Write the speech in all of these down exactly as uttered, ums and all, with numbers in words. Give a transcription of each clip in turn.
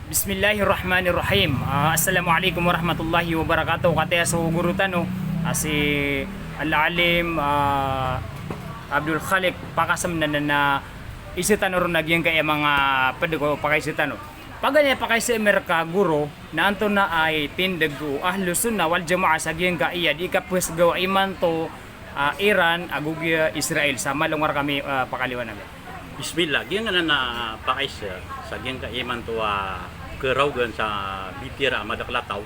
Bismillahirrahmanirrahim. Ah, assalamu alaikum warahmatullahi wabarakatuh. Kataya so guro tano, ah, si Al-Alim, ah, Abdul Khaliq Pakasam na, na, na isa tano ron a giyangkaya manga ped ko pakaiza tano. Paganay a pakaiza iyan rka guro, na antonaa i tindeg o Ahlus Sunnah wal Jamaah sa giyangkaya di kapesgawa imanto, ah, Iran ago giya Israel, sa malongar kami, ah, pakaliwanag. Bismillah, giyangkanan a pakaiza sa giyangkaya imanto a keraogan sa bitiyara a madakel a taw.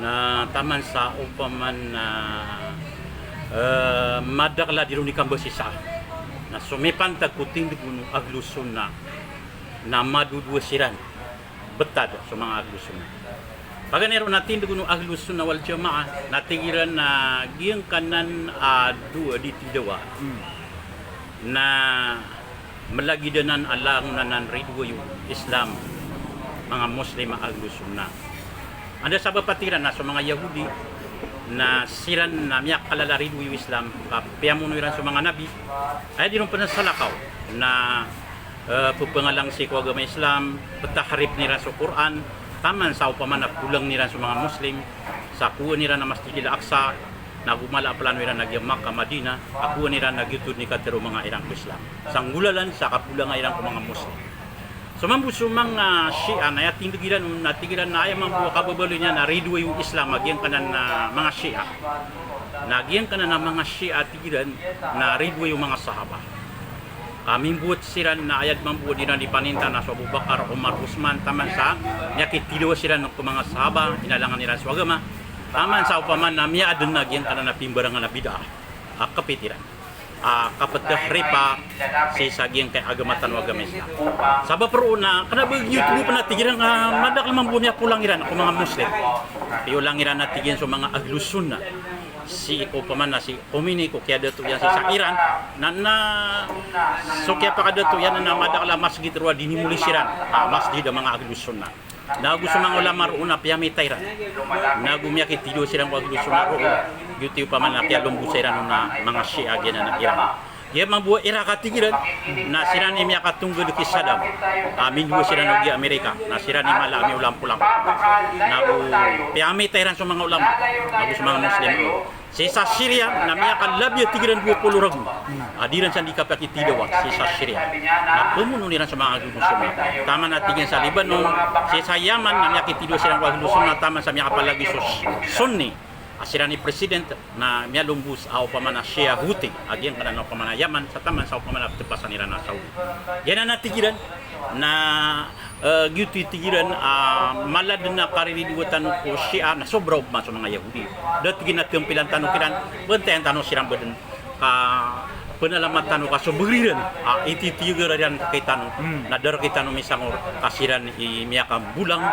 Na taman sa opama na, eh, madakel a di ron di kambasisa. Na somipantag ko tindeg o Ahlus Sunnah na madodowa siran. Betad so manga Ahlus Sunnah. Paganay ron a tindeg o Ahlus Sunnah wal Jamaah, na tig iran na giyangkanan a dowa di tidawa. Hmm. Na melagid anan a langon anan ridoay o Islam, manga Muslim a Ahlus Sunnah. Anda sabap a tig iran na so manga Yahudi na siran na miyakalala ridoay o Islam, ka piyamono iran so manga nabi, aya di ron pen salakaw na, eh, pepengalang sii ko agama Islam, petahrif iran so Qur'an, taman sa opama na polang iran so manga Muslim, sa kowaan iran a Masjidil Aqsa, na go mala a pelano iran a giya Makkah, Madinah, a kowaan iran a giyoto den i katero o manga Iran ko Islam. Sa nggolalan sa kapolanga iran ko manga Muslim. So mambo so manga Shia na aya tindeg iran on na tig iran na aya mambo a kababaloy niyan na ridoay o Islam a giyangkanan a manga Shia. Na giyangkanan a manga Shia tig iran na ridoay o manga sahaba. Ka mimbowat siran na aya mambo a di iran di paninta na so Abu Bakar, Umar, Usman, taman sa miyakitidawa siran ko manga sahaba, inalangan iran so agama. Taman sa opama na miyaaden a giyangkanan a pimbarangan a bid'ah a kapit iran a kapetahrif sii sa giyangkaya agama tano a agama Islam. Sabap roo na kena ba giyoto pen a tig iran a madakel mambo a miyapolang iran ko manga Muslim. Piyolang iran a tig iyan so manga Ahlus Sunnah. Sii ko opama na si Khomeini ko kiyadato iyan sii sa Iran, na, na so kiyapakadato iyan na madakel a masgit roo a dinimoli siran, ah, masjid a manga Ahlus Sunnah. Na go so manga ulama roo na piyamita iran. Na go miyakitidawa siran ko Ahlus Sunnah roo, giyoto i opama na kiyalombosa iran on a manga Shia giyanan a Iran. Giya mambo a Iraq a tig iran na siran i miyakatongged ki Saddam a mindowa siran o giya Amerika, na siran i mala a miyolampolampo. Na go piyamita iran so manga ulama, na go so manga Muslim. Sii sa Syria na miyakalabi a tig iran dowa polo ragon a di iran san di kapakitidawa sii sa Syria. Na pemono iran so manga Ahlus Sunnah. Taman a tig iyan sa Lebanon, sii sa Yaman na miyakitidawa siran ko Ahlus Sunnah, taman sa miyakapalagi so Sunni. A siran i president na miyalombos a opama na Shia Houthi a giyangkanan a opama na Yaman, sa taman sa opama na petepasan iran a Saudi. Giyanan a tig iran na, eh, giyoto i tig iran a mala den a kariridowa tano ko Shia na sobra opama so manga Yahudi. Da tig iyan a tempilan tano kiran, bentayan tano siran baden ka penalamat tano ka so begriran a ititiyagar iran rkitano. Hmm. Na da rkitano misangor ka siran i miyakambolang.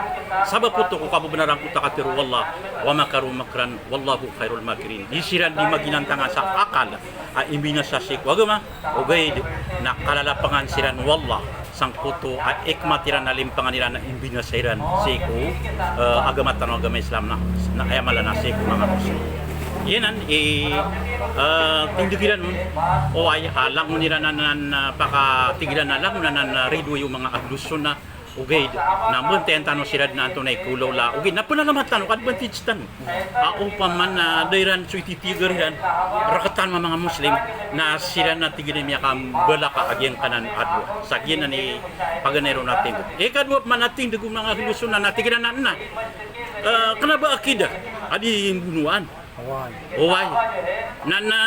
Sabap oto ko kabebenaran ko takatero o Allah, wa makaru makran wallahu khairul makirin. Di siran di maginantangan sa akal a imbinasa sii ko agama, ogaid na kalalapangan siran o Allah sangkoto a ikmat iran a limpangan iran a imbinasa iran sii ko, eh, agama tano a agama Islam na, na aya mala na sii ko manga Muslim. Giyanan i, eh, tindeg iran on, oway, a langon iran anan, ah, pakatig iran a langon anan a ridoay o manga Ahlus Sunnah, ogaid na bentayan tano siran na antonaa i kaolaola, ogaid na penalamat tano ka advantage tano. A opama na da iran so ititiyagar iran rktano a manga Muslim, na siran na tig iran i miyakambalaka a giyangkanan a dowa. Sa giyanan i paganay ron a tindeg. Ikadowa pman a tindeg o manga Ahlus Sunnah na tig iran a na, eh, kena ba akida a di mbonowaan. Oway. Oway. Na, na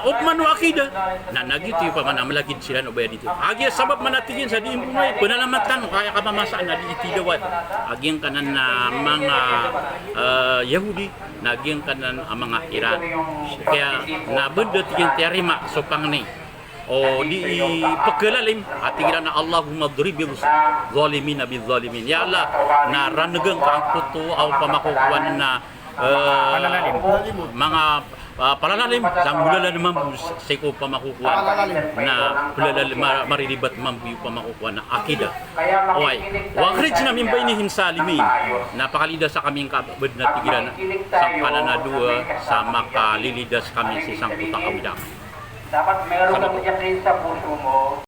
opama o akida na, na giyoto i opama na malagid siran o ba aya di tiyo. A giya sabap man a tig iyan sa di mbonowai, penalamat tano ka aya kamamasaan a di itidawa a giyangkanan a manga, eh, Yahudi, na giyangkanan a manga Iran. Kaya na benda tig iyan tiyarima so pangni o di pekelalim a tig iran a Allahumma adribil zalimina bil zalimin. Ya Allah, na ranegen ka angkoto a opama ko kowan na, eh, palalalim, manga, ah, palalalim, sa nggolalan mambo sii ko opama ko kowan na pelalal-, ma-, mariribat mambo i opama ko kowan na akida. Oway, wa akhrijna min bainihim salimin. Na pakalidasa kami ngka, bed na tig iran, sangkanan a dowa, sa makalilidas kami sii sangkoto a kawida. Dapat meron kang yakin sa puso mo